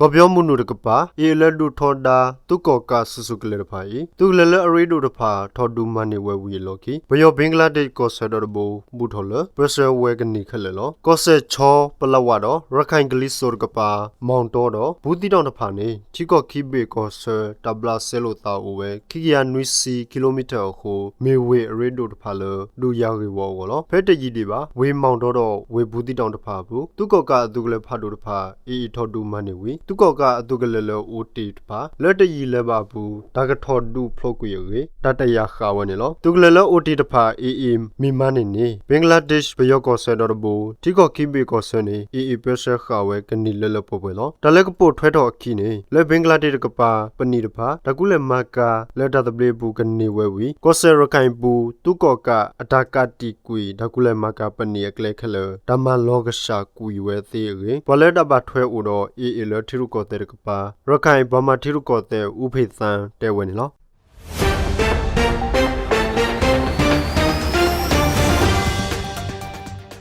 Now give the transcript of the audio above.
ကီၢ်ပယီၤမုၢ်နုာ်တကပၤ အ့ၣ်အ့ၣ်လၢဒုးထီဒါ သုးကီၣ်ကးစုာ်စုာ်ကလဲာ်တဖၣ်အံၤ သုးကလၢၤလၢအရ့ဒိၣ်တဖၣ် ထီၣ်ဒုးမၤန့ၢ်ဝဲဝံၤအလီၢ်ခံ ပယီၤဘ့ကလါဒ့းကီၢ်ဆၢဒီတဘိ ဘူးထီၣ်လၢပၢဆှၢဝဲကနံၣ်ခဲလၢာ်လီၤ. ကီၢ်စဲၣ်ခၠီ ပလးဝးဒီး ရခၢၣ်ကလံၤစိးတကပၤ မီၣ်တီဒီး ဘူးသံးတီၤတဖၣ်န့ၣ် ထံကီၢ်ခံဘ့ၣ်ကီၢ်ဆၢ တၢ်ဘျးစဲလိာ်သးအိၣ်ဝဲ ခံကယၤနွံဆံ ကံလိမံထၢၣ်အဃိ မ့ၢ်ဝ့ၢ်အရ့ဒိၣ်တဖၣ်လၢ ဒုးယၤဂ့ၢ်ဝီအဂီၢ်လီၤ. ဖဲတယံာ်ဒံးဘၣ် ဝ့ၢ်မီၣ်တီဒီးဝ့ၢ်ဘူးသံးတီၤတဖၣ်အပူၤ သုးကီၣ်ကးအသုးကလၢၤဖးဒိၣ်တဖၣ် အ့ၣ်အ့ၣ် ထီၣ်ဒုးမၤန့ၢ်ဝံၤ သုးကီၣ်ကးအသုးကလၢၤလၢအိၣ်တ့ၢ်တဖၣ် လၢတယံာ်လၢၤဘၣ်အပူၤ တၢ်ကထီၣ်ဒုးဖျိးကွံာ်အဂ့ၢ် တၢ်တယာ်ဃာ်ဝဲန့ၣ်လီၤ. သုးကလၢၤလၢအိၣ်တ့ၢ်တဖၣ် အ့ၣ်အ့ၣ် မ့ၢ်မၤန့ၢ်န့ၣ် ဘ့ကလါဒ့းပယီၤကီၢ်ဆၢဒီတဘိ ထံကီၢ်ခံဘ့ၣ်ကီၢ်ဆၢန့ၣ် အ့ၣ်အ့ၣ် ပၢဆှၢဃာ်ဝဲကနံၣ်လၢလၢပှဲၤပှဲၤလီၤ. တၢ်လၢကပိာ်ထွဲထီၣ်အခံန့ၣ် လၢဘ့ကလါဒ့းတကပၤ ပနံာ်တဖၣ် တၢ်ကူၣ်လဲၤမၤကၤ လၢတၢ်သဘျ့အပူၤကန့ၢ်ဝဲဝံၤ ကီၢ်စဲၣ်ရခၢၣ်ပူၤ သုးကီၣ်ကးအတၢ်ကးတံာ်ကွံာ် တၢ်ကူၣ်လဲၤမၤကၤပနံာ်အကျဲခဲလၢာ် တၢ်မၤလီၤကဆှၣ်ကွံာ်ဝဲသ့အဂ့ၢ် ပှၤလၢတၢ်ဘၣ်ထွဲအိၣ်ဒီး အ့ၣ်အ့ၣ်လၢထံရူၢ်ကီၢ်သဲးတကပၤ ရခၢၣ်ပှၤမၤထံရူၢ်ကီၢ်သဲး အူဖ့ၣ်သၣ် တဲဝဲန့ၣ်လီၤ.